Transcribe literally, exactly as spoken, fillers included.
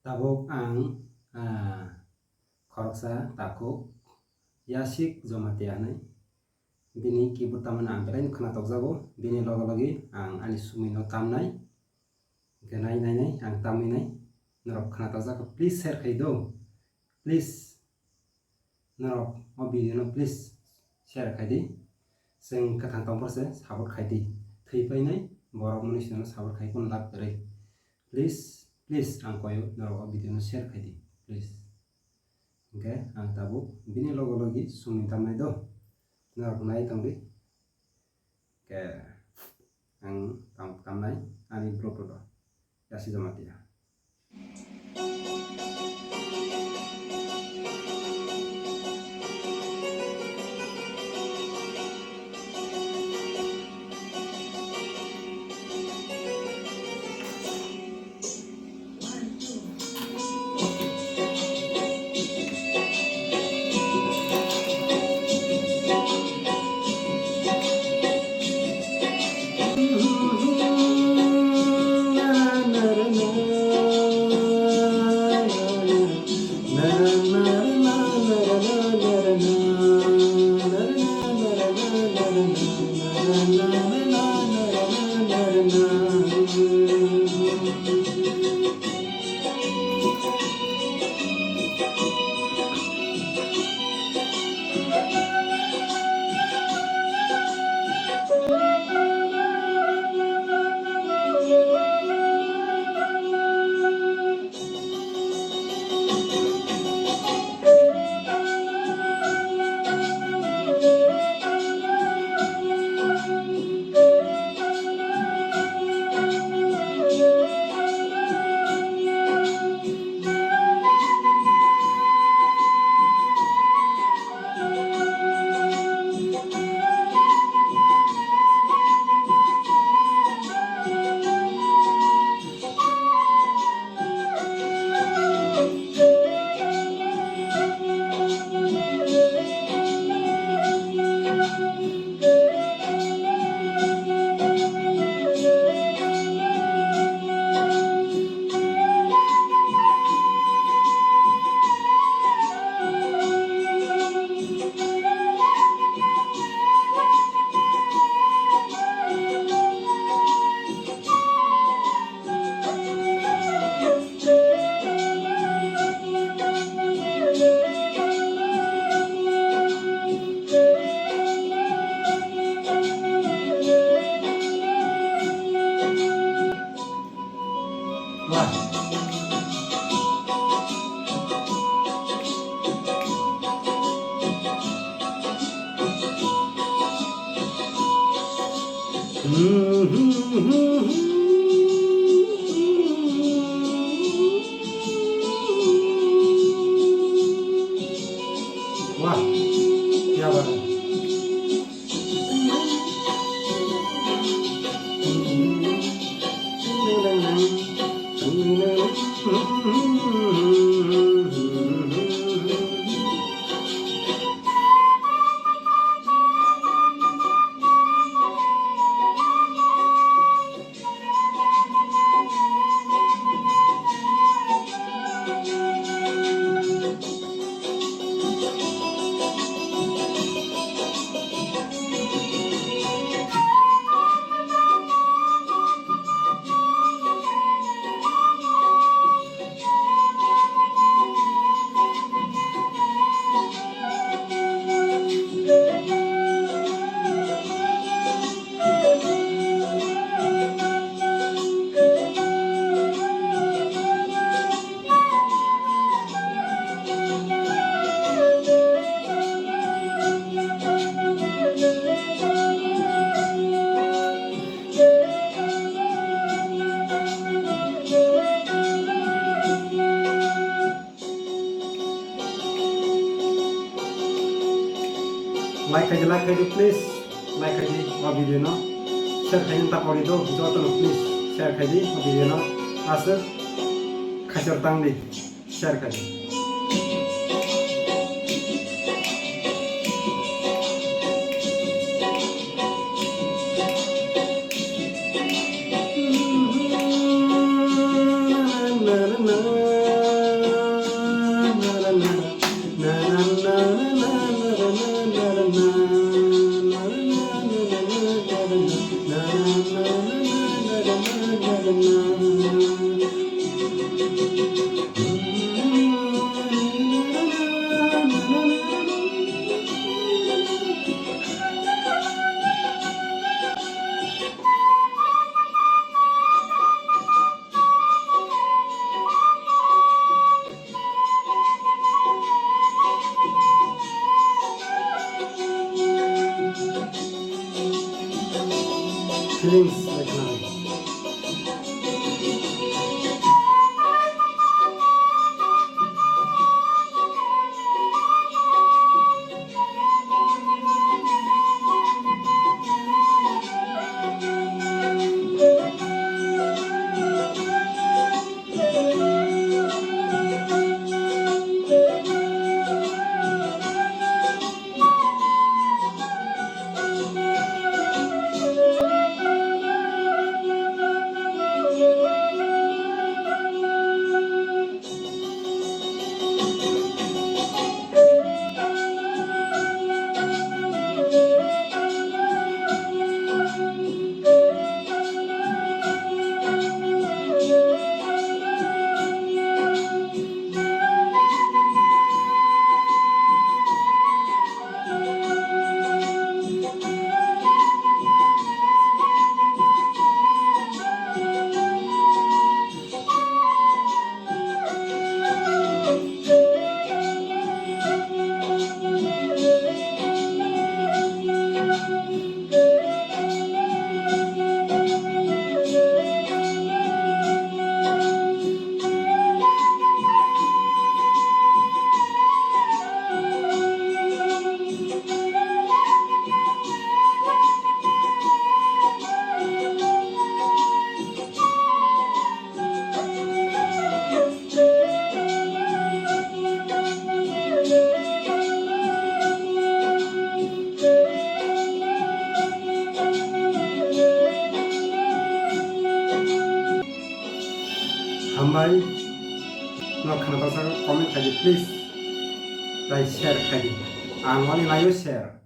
Tabuk ang, ah, khoroksa takhuk Yasik Jamatia hinwi. Bini keyboard tamani ang belai no khna tokjago. Bini loge loge ang ani sumui no tamnai. Hwnkhe nai nai nai ang tamwi nai. Norok khna tokjak kha, please share khai do. Please. Norok o video no please share khai di. Chwng kwthang tongphor se support khai di. Thwi painai borok mwnwi sino support khai kun lab kwrwi. Please, please ang koyo norok o video no share khai di. Please. Hwnkhe ang tabuk bini loge loge sumui tamnai do. Norok nai tong di. Hwnkhe ang tam-, tamnai ani bro bro do. Yasik Jamatia. वाह, क्या बात है। Like khai di, like khai di, please. Like khai di, o video no share khai di, ta pori do, joto no please share khai di, o video no aswk khaichar tang di, share khai di. Feelings bai khwnadi. Hambai, no khana baksa comment khai di, please. Tai share khai di. Ang wani laio share.